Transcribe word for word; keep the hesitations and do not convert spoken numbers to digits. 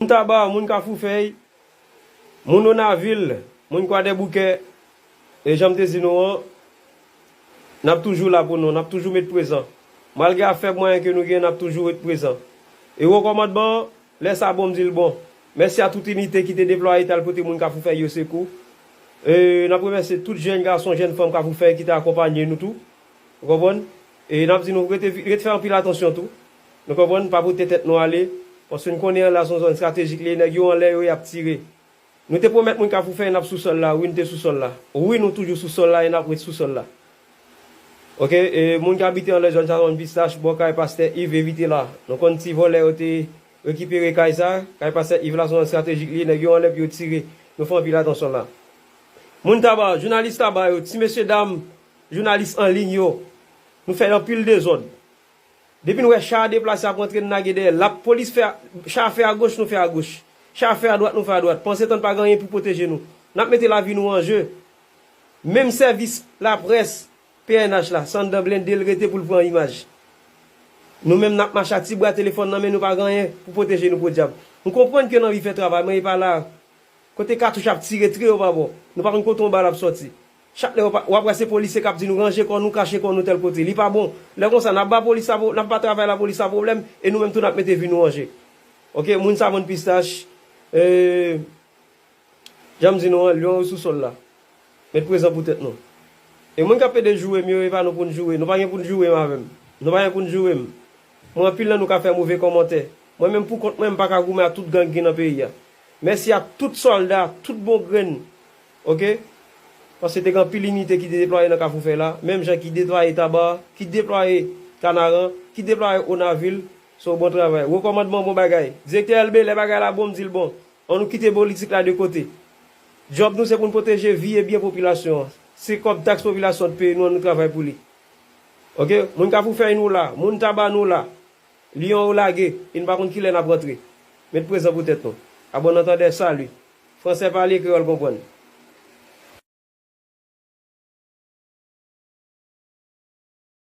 Moun Taba, moun Kafou Fèy, moun Onavil, moun Kwadèboukè, e jan m te di nou an, n ap toujou la pou nou, n ap toujou met prezan. Malgre afèb mwayen ke nou gen, n ap toujou ret prezan. E wo kòmandman an, lè sa bon, m di l bon. Mèsi a tout inite ki te deplwaye t al pote moun Kafou Fèy yo sekou. E n ap remèsye tout jèn gason, jèn fanm Kafou Fèy ki te akonpanye nou tou. Ou konprann? E n ap di nou rete, rete fè anpil atansyon tou. Nou konprann? Pa pote tèt nou ale. Paske n konnen an la se yon zòn estratejik li ye, nèg yo anlè yo, y ap tire. Nou te pwomèt moun Kafou Fèy n ap sou sòl la, wi, n te sou sòl la. Wi, nou toujou sou sòl la e n ap ret sou sòl la. Oke, e moun ki abite anlè zòn sa, zòn Pistach, bò kay pastè Yves, evite la. Nou konn ti vòlè yo te rekipere kay sa, kay pastè Yves la se yon zòn estratejik li ye, nèg yo anlè pou yo tire. Nou fè anpil atansyon la. Moun Taba, jounalis Taba yo, ti mesye dam, jounalis an liy yo, nou fè anpil dezòd. Depi n wè cha a deplase ap rantre, n lage dèyè l. Lapolis fè, cha a fè agoch, nou fè agoch. Cha a fè adwat, nou fè adwat. Panse tann pa gen anyen pou pwoteje nou. N ap mete lavi nou an je. Menm sèvis laprès, P N H la, se anndan blende l rete pou l pran imaj. Nou menm n ap mache ak ti bra telefòn nan men nou, pa gen anyen pou pwoteje nou, podyab. M konprann ke n anvi fè travay, men e pa la. Kote katouch ap tire, tire yo pa bò. Nou pa konn kote yon bal ap sòti. Chak lè w ap wè se polisye k ap di nou ranje kò nou, kache kò nou tèl kote. Li pa bon. Lè konsa, n ap ba polis la, n ap ba travay lapolis la pwoblèm e nou menm tou n ap mete vi nou an je. Oke, moun Savàn Pistach, e, jan m di nou an, lyon yo sou sòl la. Met prezan pou tèt nou. E moun k ap pede joure m yo, e pa nou pou n joure. Nou pa gen pou n joure m avè m. Nou pa gen pou n joure m. Mwen, anpil nan nou ka fè move kòmantè. Mwen menm pou kont mwen, m pa ka goumen ak tout gang ki nan peyi a. Mèsi a tout sòlda, tout bon grenn. Oke? Paske te gen anpil inite ki te deplwaye nan Kafou Fèy la, menm jan ki deplwaye Taba, ki deplwaye Kanaran, ki deplwaye Onavil. So, bon travay. Wo kòmandman, bon bagay. Direktè Elbe, lè bagay la bon, m di l bon. Ann nou kite politik la de kote. Djòb nou se pou n pwoteje vi e byen popilasyon an. Se kòb taks popilasyon an t peye nou, ann nou travay pou li. Oke? Moun Kafou Fèy nou la, moun Taba nou la. Lyon yo lage, e n pa konn kilè n ap rantre. Met prezan pou tèt nou. A bon antandè, sali. Fransè pale, kreyòl konprann.